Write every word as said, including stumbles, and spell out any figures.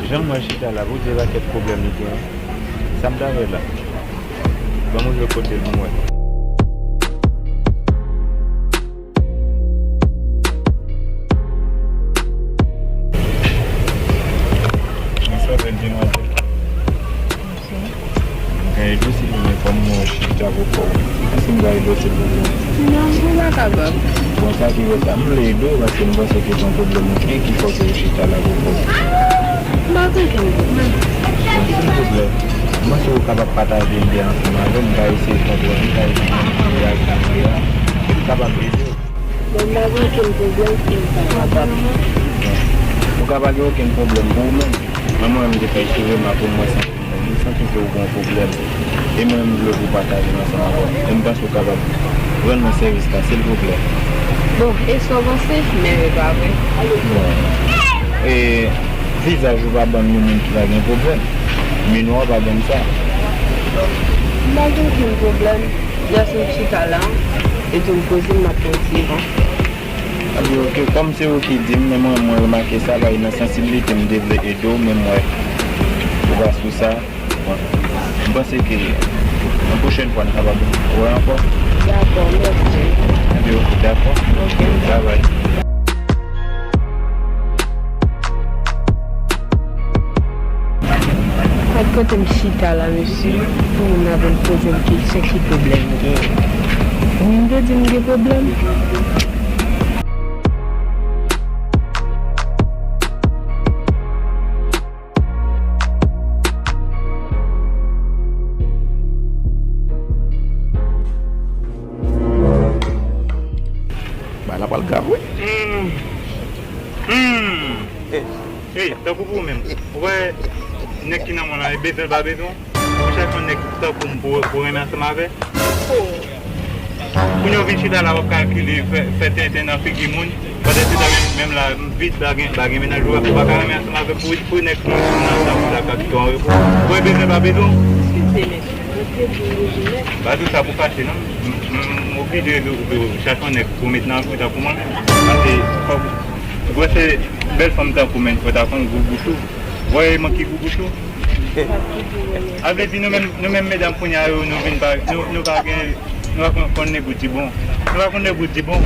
Jan m wè l chita la, pou di e pakèt pwoblèm li gen. Sa m ta fè la? Ban m rive kote l pou m wè. Bonswa, bèl demwazèl. M gen Edo, silvouplè, fò m wè w chita pou kò w. Èske m ka ede w, silvouplè? Non, ou pa kapab. Bon, sa ki fè sa, m vle ede w paske m panse ke se yon pwoblèm ou gen ki fòse w chita la pou kò w. M pa gen okenn pwoblèm. Bon, silvouplè, m panse w kapab pataje ide ansanm avè m, m ka eseye konprann, m ka eseye konprann reyaksyon w ye a, e m kapab ede w. Bon, m pa gen okenn pwoblèm, e m pa kapab. Ou ka pa gen okenn pwoblèm pou ou menm. Men mwen, m te fè eseye m pou m wè sa. M santi ke ou gen yon pwoblèm. E mwen, m vle pou w pataje l ansanm avè m. E m panse w kapab rann mwen sèvis la, silvouplè. Bon, e sa w panse? Men e pa vre. Bon. E vizaj ou pa ban m yon moun ki pa gen pwoblèm. Men non, w pa ban m sa. M pa gen okenn pwoblèm. Jis m chita la, epi m poze m, m ap pran ti van. Anben, oke, kòm se ou ki di m, men mwen, mwen remake sa, paske nan sansiblite m te vle ede w, men m wè ou pa sou sa. Bon, m panse ke yon pwochèn fwa n kapab wè ankò. Dakò, mèsi. Anben, oke, dakò. Oke. Travay. Gad kote m chita la, mesye. Pou moun nan vin poze m kesyon ki pwoblèm m genyen. Moun te di m gen pwoblèm. Bagay la pral grav, wi. Hmm. Hmm. Ey, tankou pou ou menm. Ou wè nèg ki nan mwen la, e bezwen l pa bezwen w. Ou chache yon nèg tankou m pou, pou renmen ansanm avè. Kounye a w vin chita la, w ap kalkile, fè, fè tenten nan figi moun. Pandan se tan menm, menm la, m vit, pa gen, pa gen mennaj, ou pa ka renmen ansanm avè m pou, pou nèg ki nan, nan, nan, la ka kite w an repo. Ou wè bezwen pa bezwen w. Eskize, mesye. Pa di w sa pou fache, non. M, m, m oblije chache yon nèg pou met nan vi w tankou mwen. Paske fòk, ou wè se bèl fanm tankou mwen, fò w ta konn gou bouch ou. Ou wè manke gou bouch ou. A vle di nou menm, nou menm medam kounye a yo, nou vin pa, nou, nou pa gen, nou pa konn, konn negosye bon. Nou pa konn negosye bon.